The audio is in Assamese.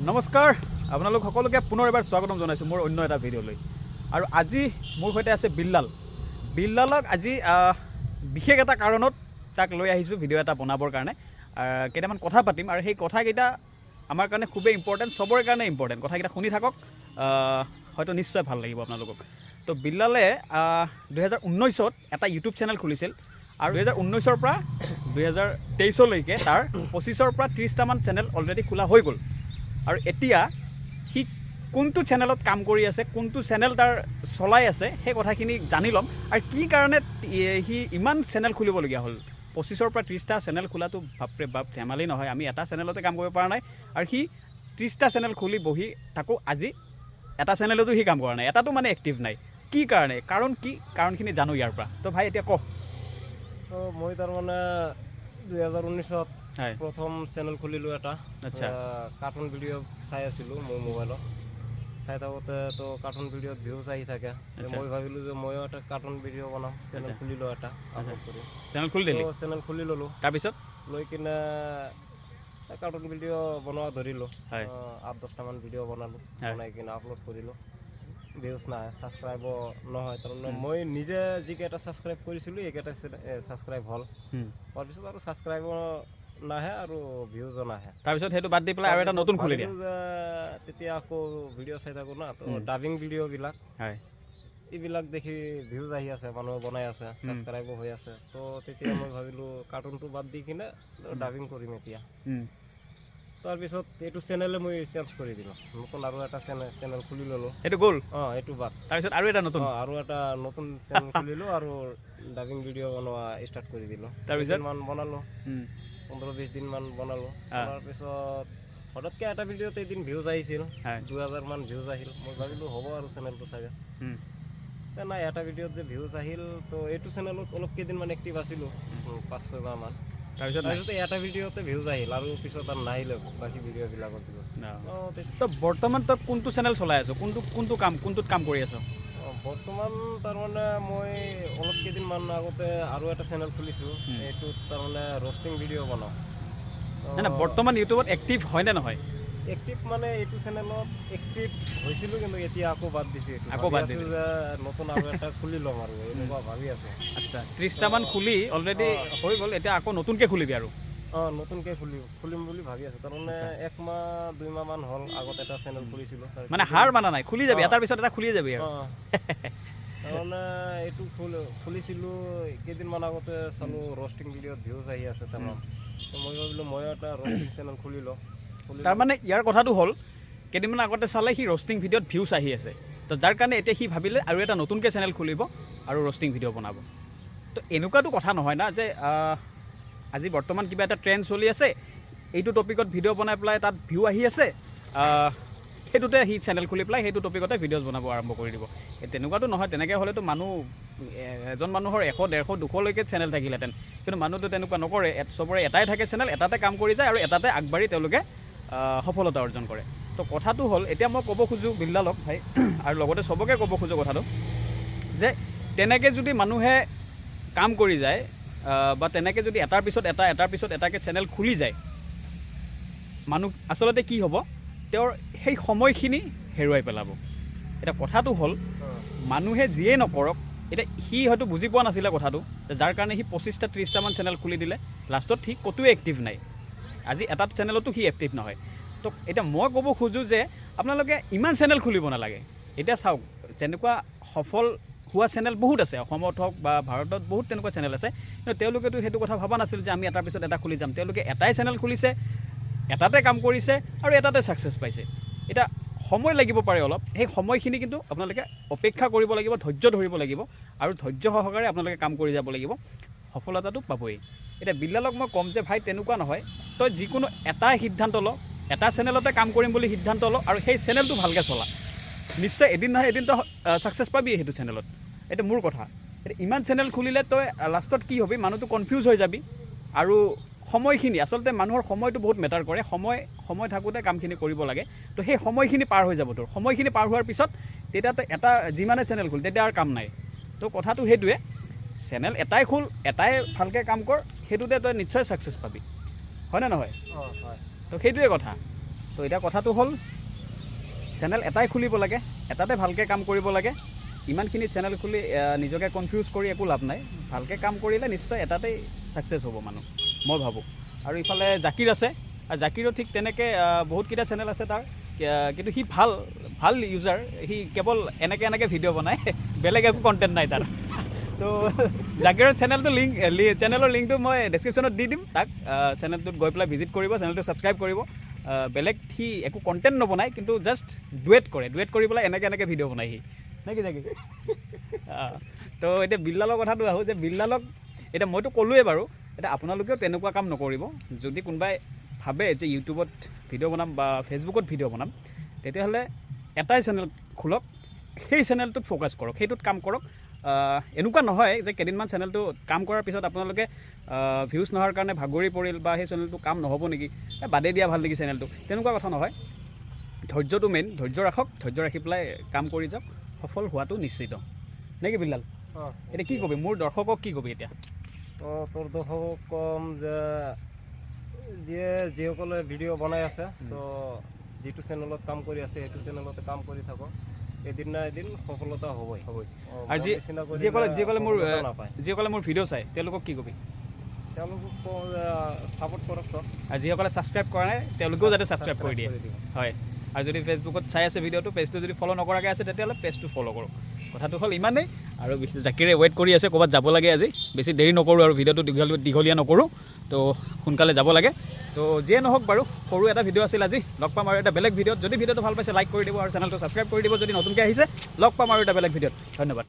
নমস্কাৰ, আপোনালোক সকলোকে পুনৰ এবাৰ স্বাগতম জনাইছোঁ মোৰ অন্য এটা ভিডিঅ'লৈ। আৰু আজি মোৰ সৈতে আছে বিল্লাল। বিল্লালক আজি বিশেষ এটা কাৰণত তাক লৈ আহিছোঁ ভিডিঅ' এটা বনাবৰ কাৰণে। কেইটামান কথা পাতিম আৰু সেই কথাকেইটা আমাৰ কাৰণে খুবেই ইম্পৰ্টেণ্ট, চবৰে কাৰণে ইম্পৰ্টেণ্ট। কথাকেইটা শুনি থাকক, হয়তো নিশ্চয় ভাল লাগিব আপোনালোকক। তো বিল্লালে 2019ত এটা ইউটিউব চেনেল খুলিছিল আৰু 2019ৰ পৰা 2023লৈকে তাৰ 25ৰ পৰা 30টামান চেনেল অলৰেডি খোলা হৈ গ'ল। আৰু এতিয়া সি কোনটো চেনেলত কাম কৰি আছে, কোনটো চেনেল তাৰ চলাই আছে, সেই কথাখিনি জানি ল'ম। আৰু কি কাৰণে সি ইমান চেনেল খুলিবলগীয়া হ'ল, 25ৰ পৰা 30টা চেনেল খোলাটো বাপৰে বাপ ধেমালি নহয়। আমি এটা চেনেলতে কাম কৰিব পৰা নাই আৰু সি 30টা চেনেল খুলি বহি থাকোঁ, আজি এটা চেনেলতো সি কাম কৰা নাই, এটাতো মানে এক্টিভ নাই। কি কাৰণে, কাৰণ কি, কাৰণখিনি জানো ইয়াৰ পৰা। তো ভাই এতিয়া ক। তো মই তাৰমানে 2019ত প্ৰথম চেনেল খুলিলোঁ এটা। কাৰ্টুন ভিডিঅ' চাই আছিলোঁ মোৰ মোবাইলত, চাই থাকোঁতে তো কাৰ্টুন ভিডিঅ'ত ভিউজ আহি থাকে। মই ভাবিলোঁ যে ময়ো এটা কাৰ্টুন ভিডিঅ' বনাম, চেনেল খুলিলোঁ এটা, আপলোড কৰি চেনেল খুলি দিলোঁ, চেনেল খুলি ল'লোঁ। তাৰপিছত লৈ কিনে কাৰ্টুন ভিডিঅ' বনোৱা ধৰিলোঁ, 8-10টামান ভিডিঅ' বনালোঁ, বনাই কিনে আপলোড কৰিলোঁ। ভিউজ নাহে, ছাবস্ক্ৰাইবো নহয়। তাৰমানে মই নিজে যিকেইটা ছাবস্ক্ৰাইব কৰিছিলোঁ এইকেইটা ছাবস্ক্ৰাইব হ'ল, তাৰপিছত আৰু ছাবস্ক্ৰাইবো নাহে আৰু ভিউজো নাহে। তাৰপিছত সেইটো বাদ দি পেলাই আৰু এটা নতুন খুলি দিয়া। তেতিয়া আকৌ ভিডিঅ' চাই থাকোঁ না, তো ডাবিং ভিডিঅ'বিলাক এইবিলাক দেখি ভিউজ আহি আছে, মানুহে বনাই আছে, ছাবস্ক্ৰাইবো হৈ আছে। তো তেতিয়া মই ভাবিলোঁ কাৰ্টুনটো বাদ দি কিনে ডাবিং কৰিম এতিয়া। তাৰপিছত এইটো চেনেলে মই চেঞ্জ কৰি দিলোঁ, নতুন আৰু এটা চেনেল খুলি ল'লোঁ। সেইটো গ'ল, অঁ এইটো বাদ। তাৰপিছত আৰু এটা নতুন, আৰু এটা নতুন চেনেল খুলিলোঁ আৰু ডাবিং ভিডিঅ' বনোৱা ষ্টাৰ্ট কৰি দিলোঁ। তাৰপিছত বনালোঁ 15-20 দিনমান বনালোঁ। তাৰপিছত হঠাৎকৈ এটা ভিডিঅ'ত এদিন ভিউজ আহিছিল, 2000মান ভিউজ আহিল। মই ভাবিলোঁ হ'ব আৰু চেনেলটো চাগে নাই, এটা ভিডিঅ'ত যে ভিউজ আহিল। তো এইটো চেনেলত অলপ কেইদিনমান এক্টিভ আছিলোঁ, 5-6 মাহমান। তাৰপিছত এটা ভিডিঅ'তে ভিউজ আহিল আৰু পিছত আৰু নাহিলে বাকী ভিডিঅ'বিলাকত ভিউজ। তো বৰ্তমান তই কোনটো চেনেল চলাই আছ, কোনটো কোনটো কাম, কোনটোত কাম কৰি আছ? বৰ্তমান তাৰমানে মই অলপ কেইদিনমান আগতে আৰু এটা চেনেল খুলিছোঁ, এইটোত তাৰমানে ৰষ্টিং ভিডিঅ' বনাওঁ। নাই, বৰ্তমান ইউটিউবত এক্টিভ হয়নে নহয়? এক্টিভ মানে এইটো চেনেলত এক্টিভ হৈছিলোঁ, কিন্তু এতিয়া আকৌ বাদ দিছোঁ। আকৌ বাদ দিছোঁ যে নতুন আৰু এটা খুলি ল'ম আৰু এনেকুৱা ভাবি আছোঁ। আচ্ছা, 30টামান খুলি অলৰেডি হৈ গ'ল, এতিয়া আকৌ নতুনকৈ খুলিবি আৰু? অঁ, নতুনকৈ খুলিম বুলি ভাবি আছোঁ। তাৰমানে 1 মাহ 2 মাহমান হ'ল আগত এটা চেনেল খুলিছিলোঁ। মানে হাৰ মানা নাই, খুলি যাবি, এটাৰ পিছত এটা খুলি যাবি আৰু। তাৰমানে এইটো খুলিছিলোঁ কেইদিনমান আগতে, চালোঁ ৰষ্টিং ভিডিঅ'ত ভিউজ আহি আছে তামাম। তো মই ভাবিলোঁ ময়ো এটা ৰষ্টিং চেনেল খুলি লওঁ। তাৰমানে ইয়াৰ কথাটো হ'ল, কেইদিনমান আগতে চালে সি ৰষ্টিং ভিডিঅ'ত ভিউজ আহি আছে, তো যাৰ কাৰণে এতিয়া সি ভাবিলে আৰু এটা নতুনকৈ চেনেল খুলিব আৰু ৰষ্টিং ভিডিঅ' বনাব। তো এনেকুৱাতো কথা নহয় না যে আজি বৰ্তমান কিবা এটা ট্ৰেণ্ড চলি আছে, এইটো টপিকত ভিডিঅ' বনাই পেলাই তাত ভিউ আহি আছে, সেইটোতে সি চেনেল খুলি পেলাই সেইটো টপিকতে ভিডিঅ'জ বনাব আৰম্ভ কৰি দিব। তেনেকুৱাতো নহয়। তেনেকৈ হ'লেতো মানুহ এজন মানুহৰ 100, 150, 200লৈকে চেনেল থাকিলেহেঁতেন, কিন্তু মানুহটো তেনেকুৱা নকৰে। চবৰে এটাই থাকে চেনেল, এটাতে কাম কৰি যায় আৰু এটাতে আগবাঢ়ি তেওঁলোকে সফলতা অৰ্জন কৰে। তো কথাটো হ'ল, এতিয়া মই ক'ব খোজোঁ বিল্লালক ভাই আৰু লগতে চবকে ক'ব খোজোঁ কথাটো যে তেনেকৈ যদি মানুহে কাম কৰি যায় বা তেনেকৈ যদি এটাৰ পিছত এটা, এটাৰ পিছত এটাকৈ চেনেল খুলি যায়, মানুহ আচলতে কি হ'ব, তেওঁৰ সেই সময়খিনি হেৰুৱাই পেলাব। এতিয়া কথাটো হ'ল, মানুহে যিয়ে নকৰক, এতিয়া সি হয়তো বুজি পোৱা নাছিলে কথাটো, যাৰ কাৰণে সি 25টা 30টামান চেনেল খুলি দিলে, লাষ্টত সি ক'তোৱে এক্টিভ নাই, আজি এটা চেনেলতো সি এক্টিভ নহয়। তো এতিয়া মই ক'ব খোজোঁ যে আপোনালোকে ইমান চেনেল খুলিব নালাগে। এতিয়া চাওক, যেনেকুৱা সফল হোৱা চেনেল বহুত আছে, অসমত হওক বা ভাৰতত বহুত তেনেকুৱা চেনেল আছে, কিন্তু তেওঁলোকেতো সেইটো কথা ভবা নাছিল যে আমি এটাৰ পিছত এটা খুলি যাম। তেওঁলোকে এটাই চেনেল খুলিছে, এটাতে কাম কৰিছে আৰু এটাতে ছাকচেছ পাইছে। এতিয়া সময় লাগিব পাৰে অলপ, সেই সময়খিনি কিন্তু আপোনালোকে অপেক্ষা কৰিব লাগিব, ধৈৰ্য ধৰিব লাগিব আৰু ধৈৰ্য সহকাৰে আপোনালোকে কাম কৰি যাব লাগিব, সফলতাটো পাবই। এতিয়া বিল্লালক মই ক'ম যে ভাই তেনেকুৱা নহয়, তই যিকোনো এটা সিদ্ধান্ত ল, এটা চেনেলতে কাম কৰিম বুলি সিদ্ধান্ত ল আৰু সেই চেনেলটো ভালকৈ চলা, নিশ্চয় এদিন নহয় এদিন তই ছাকচেছ পাবি সেইটো চেনেলত। এইটো মোৰ কথা। এতিয়া ইমান চেনেল খুলিলে তই লাষ্টত কি হ'বি, মানুহটো কনফিউজ হৈ যাবি আৰু সময়খিনি, আচলতে মানুহৰ সময়টো বহুত মেটাৰ কৰে। সময় থাকোঁতে কামখিনি কৰিব লাগে, তো সেই সময়খিনি পাৰ হৈ যাব তোৰ। সময়খিনি পাৰ হোৱাৰ পিছত তেতিয়া তই এটা যিমানে চেনেল খোল তেতিয়া আৰু কাম নাই। তো কথাটো সেইটোৱে, চেনেল এটাই খোল, এটাই ভালকৈ কাম কৰ, সেইটোতে তই নিশ্চয় ছাকচেছ পাবি, হয়নে নহয়? হয়। তো সেইটোৱে কথা। তো এতিয়া কথাটো হ'ল, চেনেল এটাই খুলিব লাগে, এটাতে ভালকৈ কাম কৰিব লাগে। ইমানখিনি চেনেল খুলি নিজকে কনফিউজ কৰি একো লাভ নাই। ভালকৈ কাম কৰিলে নিশ্চয় এটাতেই ছাকচেছ হ'ব মানুহ, মই ভাবোঁ। আৰু ইফালে জাকিৰ আছে, আৰু জাকিৰো ঠিক তেনেকৈ বহুতকেইটা চেনেল আছে তাৰ, কিন্তু সি ভাল ভাল ইউজাৰ। সি কেৱল এনেকৈ এনেকৈ ভিডিঅ' বনায়, বেলেগ একো কণ্টেণ্ট নাই তাৰ। তো জাকিৰৰ চেনেলটো লিংক, চেনেলৰ লিংকটো মই ডেছক্ৰিপশ্যনত দি দিম। তাক চেনেলটোত গৈ পেলাই ভিজিট কৰিব, চেনেলটো ছাবস্ক্ৰাইব কৰিব। বেলেগ সি একো কণ্টেণ্ট নবনায়, কিন্তু জাষ্ট ডুৱেট কৰে, ডুৱেট কৰি পেলাই এনেকৈ এনেকৈ ভিডিঅ' বনায় সি, নে কি জাকিৰ? তো এতিয়া বিল্লালৰ কথাটো আহোঁ যে বিল্লালক এতিয়া মইতো ক'লোৱেই বাৰু, এতিয়া আপোনালোকেও তেনেকুৱা কাম নকৰিব। যদি কোনোবাই ভাবে যে ইউটিউবত ভিডিঅ' বনাম বা ফেচবুকত ভিডিঅ' বনাম, তেতিয়াহ'লে এটাই চেনেল খোলক, সেই চেনেলটোত ফ'কাছ কৰক, সেইটোত কাম কৰক। এনেকুৱা নহয় যে কেইদিনমান চেনেলটো কাম কৰাৰ পিছত আপোনালোকে ভিউজ নোহোৱাৰ কাৰণে ভাগৰি পৰিল বা সেই চেনেলটো কাম নহ'ব নেকি, এই বাদেই দিয়া ভাল নেকি চেনেলটো, তেনেকুৱা কথা নহয়। ধৈৰ্যটো মেইন, ধৈৰ্য ৰাখক, ধৈৰ্য ৰাখি পেলাই কাম কৰি যাওক, সফল হোৱাটো নিশ্চিত। নে কি বিল্লাল? অঁ। এতিয়া কি কবি মোৰ দৰ্শকক, কি কবি এতিয়া? তো তোৰ দৰ্শকক ক'ম যে যিয়ে যিসকলে ভিডিঅ' বনাই আছে, তো যিটো চেনেলত কাম কৰি আছে সেইটো চেনেলতে কাম কৰি থাকক, এদিন না এদিন সফলতা হ'বই। হ'বই। অঁ, আৰু মোৰ নিচিনা কৰিলে যিসকলে মোৰ সফলতা নাপায়। যিসকলে মোৰ ভিডিঅ' চায় তেওঁলোকক কি কবি? তেওঁলোকক কওঁ যে ছাপোৰ্ট কৰক তো। আৰু যিসকলে ছাবস্ক্ৰাইব কৰা নাই তেওঁলোকেও যাতে ছাবস্ক্ৰাইব কৰি দিয়ে। দিব। হয়, আৰু যদি ফেচবুকত চাই আছে ভিডিঅ'টো, পেজটো যদি ফ'ল' নকৰাকৈ আছে তেতিয়াহ'লে পেজটো ফ'ল' কৰক। কথাটো হ'ল ইমানেই। আৰু বিশেষ জাকিৰে ৱেইট কৰি আছে, ক'ৰবাত যাব লাগে আজি, বেছি দেৰি নকৰোঁ আৰু ভিডিঅ'টো দীঘলীয়া নকৰোঁ, তো সোনকালে যাব লাগে। তো যিয়ে নহওক বাৰু, সৰু এটা ভিডিঅ' আছিল আজি। লগ পাম আৰু এটা বেলেগ ভিডিঅ'ত। যদি ভিডিঅ'টো ভাল পাইছে লাইক কৰি দিব আৰু চেনেলটো ছাবস্ক্ৰাইব কৰি দিব যদি নতুনকৈ আহিছে। লগ পাম আৰু এটা বেলেগ ভিডিঅ'ত। ধন্যবাদ।